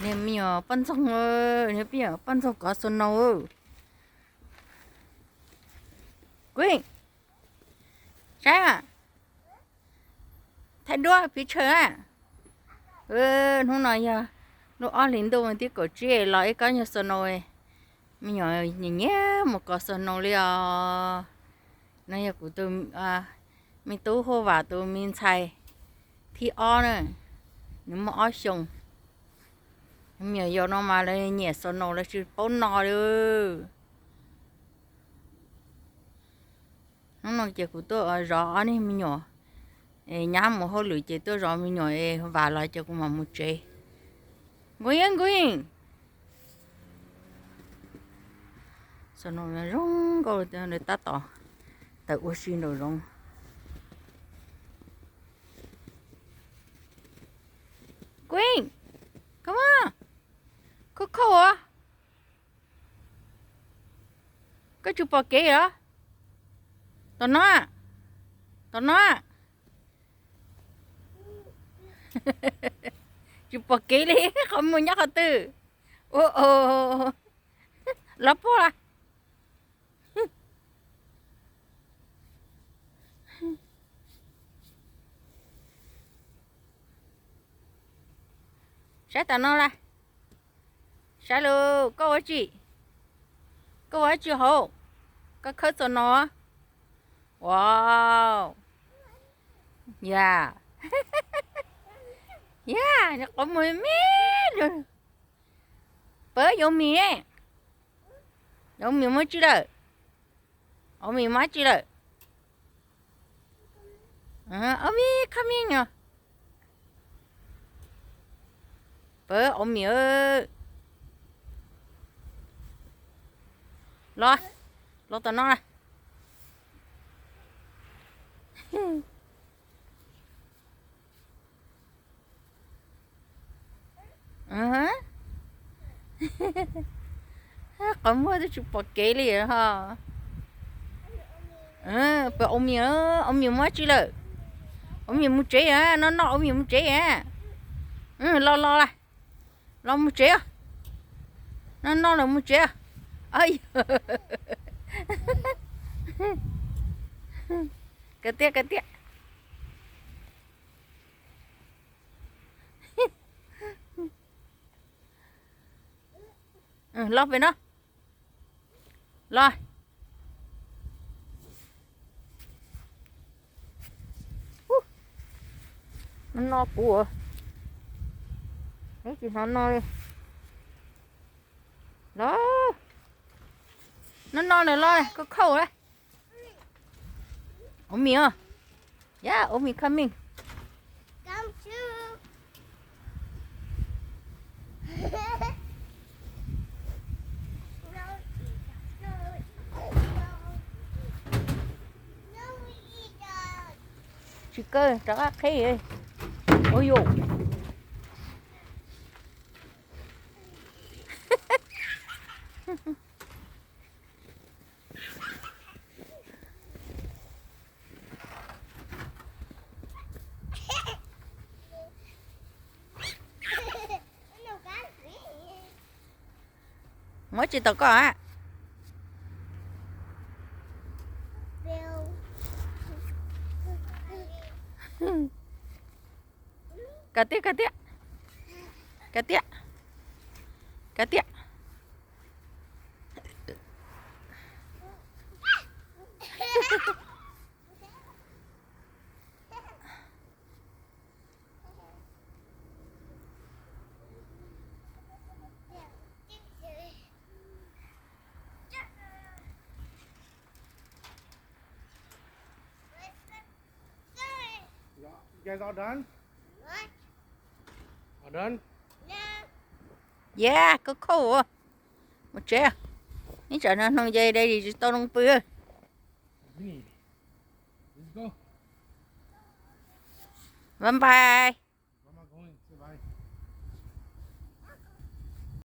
Niag me nyuam poj ntxoog, niag me nyuam poj ntxoog kov snow. Kuv, saib, thaij duab pis tshaw na. Hnub no yog lub ob hlis ntuj tib kaum tsib los ib kob nyuag snow. Me nyuam nyiam nyiam mus kov snow li os. No yog kuv tus me tub Huaj Vam tus me ntxhais thib ob na, nws muaj ob xyoos. Me nyuam yaus no mas lawv nyiam snow lawv tsis paub no li. Hnub no ces kuv tuaj zov ob niag me nyuam es nyab mus hauj lwm ces tuaj zov me nyuam es vam los ces kuv mam mus tsev. Nkuj yeej nkuj yeej. Snow zoo nkauj, tab tom tawm ua si nraum zoov. Queen, come on. Coco, koj tsis pom kev los? Tom no, tom no. Tsis pom kev li, qhov muag nyob qhov twg? Ua, los puag los. Saib tom no las. Saib lus, koj ua tsi? Koj ua tsi hauv? Koj khawb txog no. Wow. Ya, ya, qhov muag me. Pab, yuav mis ne? Yuav mis muab tsi lawm? Ua mis muab tsi lawm? Ua mis, qhov mis no. Pab, ua mis. Los, los tom no na. Qhov muag twb tsis pom kev li ho. Pab, ua mis, ua mis muab tsi lawm? Ua mis mus tsev a, noj noj ua mis mus tsev a. Los los las, los mus tsev. Noj noj los mus tsev. Kav tiag, kav tiag. Los pem no. Los. No no kuv, tsis hnov no li. Los, no no lawm los, koj khauj la. Ua mis os. Ya, ua mis coming. Tsis kaw, rov qab qhib. Ua yus. Muab tsis tau koj a. Kav tiag, kav tiag. Kav tiag. Kav tiag. You guys all done? All done? Yeah, koj khauj. Mus tsev. Ib tsam no hnub ces dai tsis tau noj pw. Let's go. Bye bye.